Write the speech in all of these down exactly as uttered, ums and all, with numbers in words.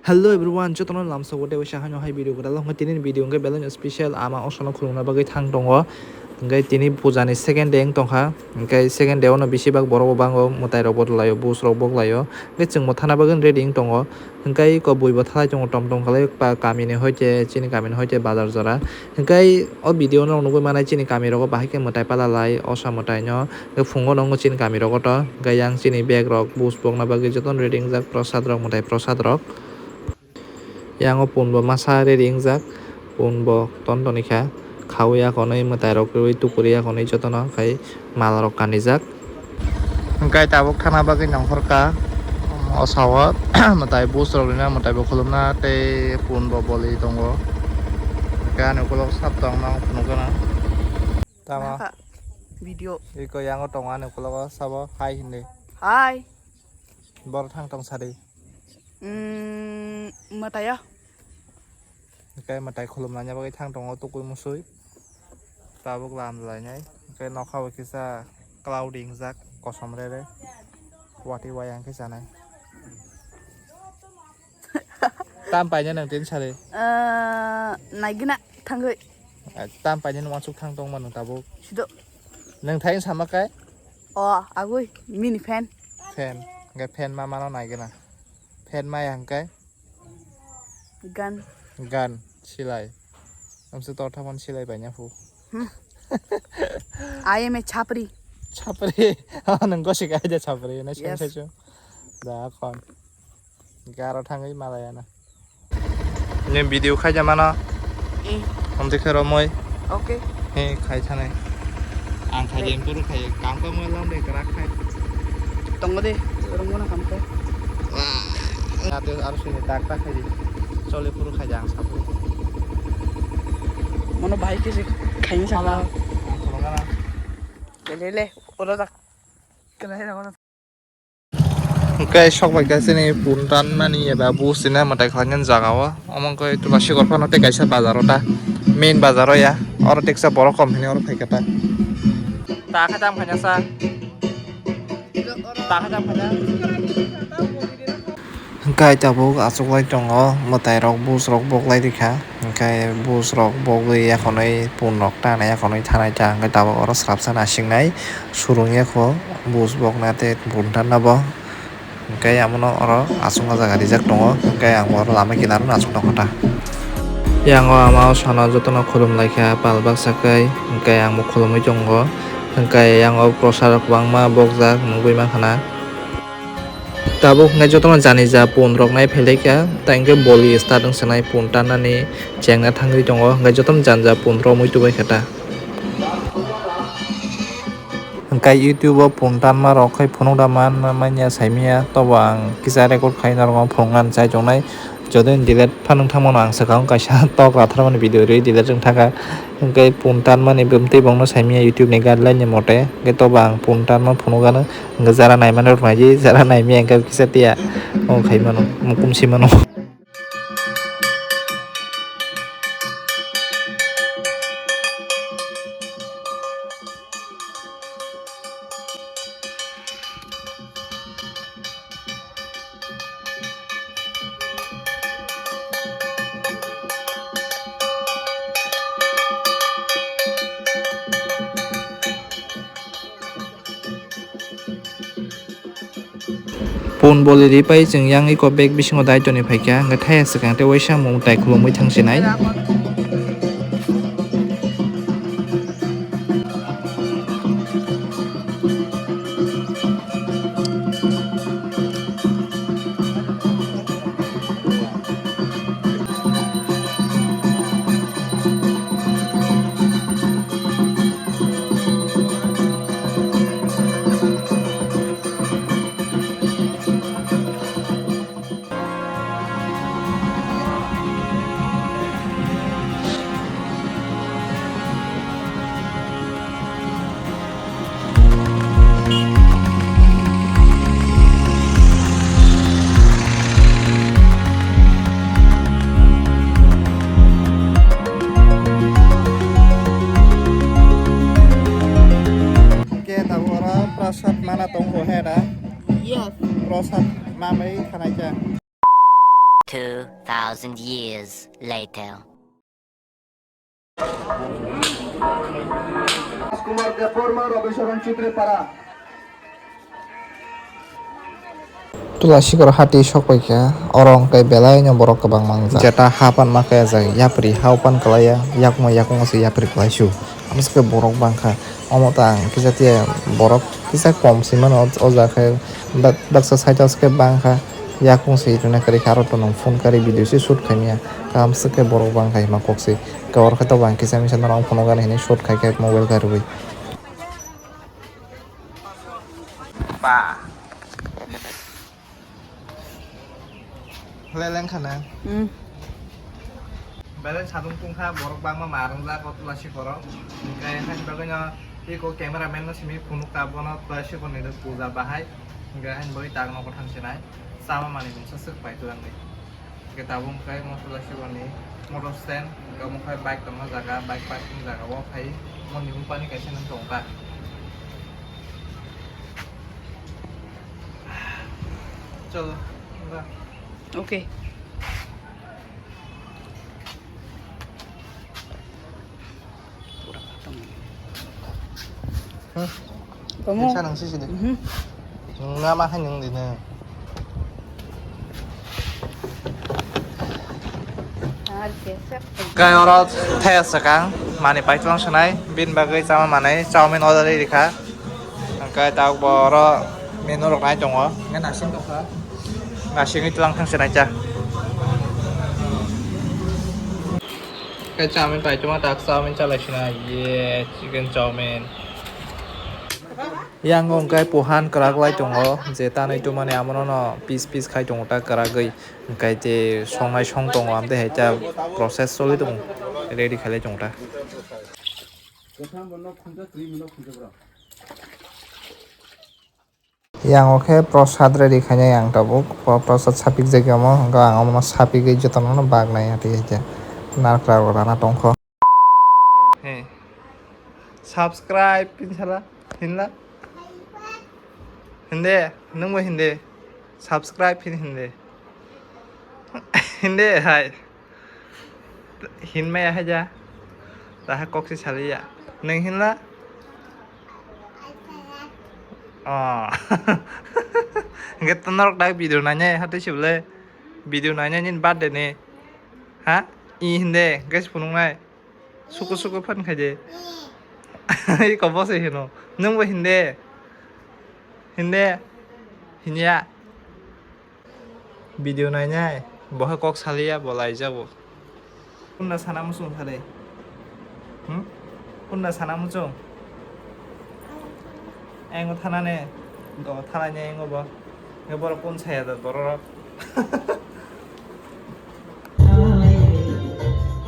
Hello everyone, jotono lamsao tei waisa haino hai video kwtal wngkha. Tini video hwnkhe belai no special, ama osano khulumna bagwi thang tongo. Hwnkhe tini puja ni second day wng tongkha. Hwnkhe second day ono bisi bak borok bo bango, mwtai rok bo laio, bus rok bo laio. Hwnkhe chwng bo thana bagwi ready wng tongo. Hwnkhe eko bui bo thalai tongo, tom tom khlai pa kami ni hoite, chini kami ni hoite bazar jora. Hwnkhe o video no nugwi manai chini kami rogo bahai khe mwtai pala lai, osa mwtai no. Hwnkhe phungo no wngo chini kami rogo to. Hwnkhe yang chini bag rok bus pokna bagwi jotono ready wngjak, prosad rok, mwtai prosad rok. Yang o pun bo masa ready wngjak, pun bo ton toni kha. Khaui akonwi mwtai rok rwui tukuri akonwi jotono khai mala rok kanijak. Hwnkhe tabuk thana bagwi nongkhorkha, o sao mwtai bus rok rina mwtai bo khulumna tei pun bo boli tongo. Hwnkhe ani ukulok sap tong nang phunukgwna. Tama. Hakha video. Iko yango tongo ani ukulok sabo hai hindi. Hai. Bor thang tong sadi. Mm, mwtai o. Hwnkhe mwtai khulumnani bagwi thang tongo tukui musui. Tabuk lam lainai. Hwnkhe nokha bo kisa cloudy wngjak, kosom rere. Watwi wayang khe chanai. Tam paina nang tin sari. Ah, naigina thangwi. Ah, tam paina nang wansuk thang tong mano tabuk. Sido. Nang thain sama kai? O, agwi mini fan. Fan. Hwnkhe fan ma mano naigina. Fan ma yang kai? Gan. Gan silai. Amse tor thamon silai bai nya phu. Hmm. I am a chapri. Chapri. Ah, nang gosi kai de chapri na seng. Yes. Sai chu. Da kon. Garo thangwi malaya na. Ni video khai ja mano. Eh. Amte khe romoi. Okay. He khai thane. Ang khai. Hey. Jen puru khai. Kam kam lam de krak khai. Tongo de, rongmano kam khe. Wah, ate aro sini tak tak khai di. Chole puru khai jang sabu. Mono bahai khe se khaini sakha. Ang khulumgana. Le, le, le, oro jak. Kene hai rok. Hwnkhe sok bai khe chini pun tanmani eba bus rina mwtai khlainani jaga o. Omo wngkha Tulasi Gorphano tei kaisa bazar o ta, main bazar o ya. Oro teksa borok kom hwnwi oro phaikha ta. Ta khe tam khaina sa. Ta khe tam khaina. Hwnkhe tabuk achuklai tongo, mwtai rok bus rok boklai rikha. Hwnkhe bus rok bogwi yakhonwi pun rok tanai yakhonwi thanai ta, hwnkhe tabuk oro swrapsa nasingnai surung yakho bus bokna tei pun tanna bo. Hwnkhe amono oro aswkna jaga rijak tongo, hwnkhe ang bo oro lama kinaro aswk tongkha ta. Yang o ama o sana jotono khulum laikha pal baksa kai, hwnkhe ang bo khulumwi tongo, hwnkhe yang o prosa rok kwbangma bokjak nugwi mankha na. Tabuk hwnkhe jotono jani ja pun rok nai phailaikha, tai hwnkhe boli start wng sanai pun tanani chengna thangwi tongo, hwnkhe jotono jani ja pun romwi tubaikha ta. Hwnkhe YouTube o pun tanma rok khai phunuk da man manya saimanya, tobo ang kisa record khai norok phunukna chai tongnai. Jodi delete phan wng thangmano ang swkang kaisa tok ratharmani video rwi delete wng thangkha. Hwnkhe pun tanmani bwmtwi bongno saimanya YouTube ni guideline ni mote, hwnkhe tobo ang pun tanma phunukgano. Hwnkhe jara naimani rok naidi, jara naimaya hwnkhe kisa tiya o khaimano, mukum simano. Pun boli ri pai chwng yang iko bag bisingo dai toni phaikha, hwnkhe thaya swkang tei waisa mung tai khulumwi thangsinai. Hwnkhe tabuk oro prasad mana tongo he da? Yes. Prasad mamwi khanai khe. Two thousand years later. Kumar Debbarma, Rabi Sharan Chitri Para. Tula sikoro hati sok paikha, oro hwnkhe belai no borok kwbang mangjak. Jeta ha pan ma kaya jai, yapri ha pan kalaya, yakma yakung se yapri kalai su. Amsike borok bangkha, omo ta ang kisa tiya borok kisa kom si mano o jaga khe, bak-, baksa side o se bangkha, yakung se rwna kwrwi kha, aro to nwng phone kari video se shoot khaimya, kaham se khe borok bangkha hima kok se, khe oro khe to bang kisa misa norok phone o gana hinwi shoot khai khe mobile khe rwui. Ba. Leleng khana. Hmm. Belai sadung tungkha, borok bangma marwngjak o tula sikorok. Hwnkhe haini bagwino eko cameraman no simi phunukta, bono tula sikorni puja bahai. Hwnkhe haini bagwi tak nogo thang sinai. Chama manwi mungsa swk pai twlangwi. Hwnkhe tabuk hwnkhe mo tula sikorni motor stand, hwnkhe omo khe bike tongma jaga, bike parking jaga o khai. Moni buphani kaisa nwng tongkha. Chalo, wngkha. Okay. Tamo? Tisa nang sisi de. Mhm. Nung nama hai nung di na. Kai oro the sakang mani paitwlang sanai bin bagwi chama manai chowmin order rikha. Hwnkhe tabuk bo oro menu rok nai tongo. Hwnkhe nasing tongkha. Nasingwi tlang thang se nai cha. Khe chowmin pai tongma tak chowmin chalai sina ye chicken chowmin. Yang hwnkhe pohan kwrak lai tongo je tanwi tongmani amono no piece piece khai tongo ta kwragwi. Hwnkhe je songnai song tongo amtwi hai ta process choli tongo ready khailai tongo ta. Yang o khe prosad ready khainai ang tabuk. Pro-, prosad sapik jagwi omo, hwnkhe ang omono sapigwi jotono bagnaui hati hati narwkra rok rana tongkho. He. Subscribe pin sala, hinla? Hinde, nwngbo hinde. Subscribe pin hinde. Hinde hai. Hinmaya haja. Taha kok se saliya. Neng hinla? Oh. Hingke to norok dak video nainai hati sibole. Video nainai nini birthday ni. Ha? I hinde, guys phunuknai. Suku suku phan khaide. Iko bose hino. Nwngbo hinde. Hinde. Hinya. Video nainai, boha kok saliya, bo laijabo. Kunna sana muchung thare? Hmm? Kunna sana muchung? Engo thanane, do thanane engo bo. Nge borok kun saya da borok.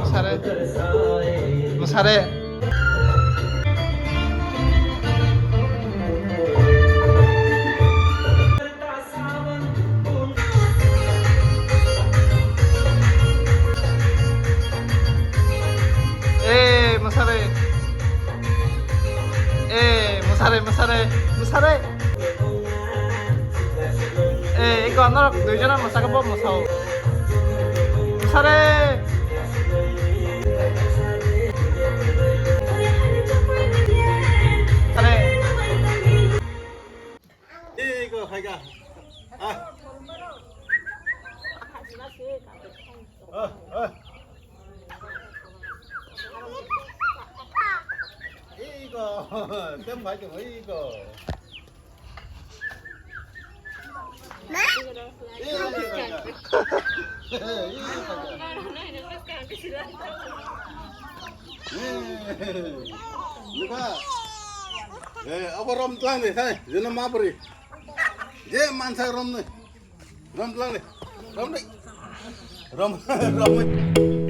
Musare. Musare. Eh, musare. Eh, musare, musare, musare. Eh, iko norok duijona musaka bo musao. Musare. Musare. Iko khaika. Ah. Ah, ah. Iko. Tem bai tem iko. Ma? Iko khaika. Iko khaika. Nuka. Eh, abo rom tlang de, sai. Jeno mapri. Je mansa rom ne. Rom tlang de. Rom de. Rom, rom.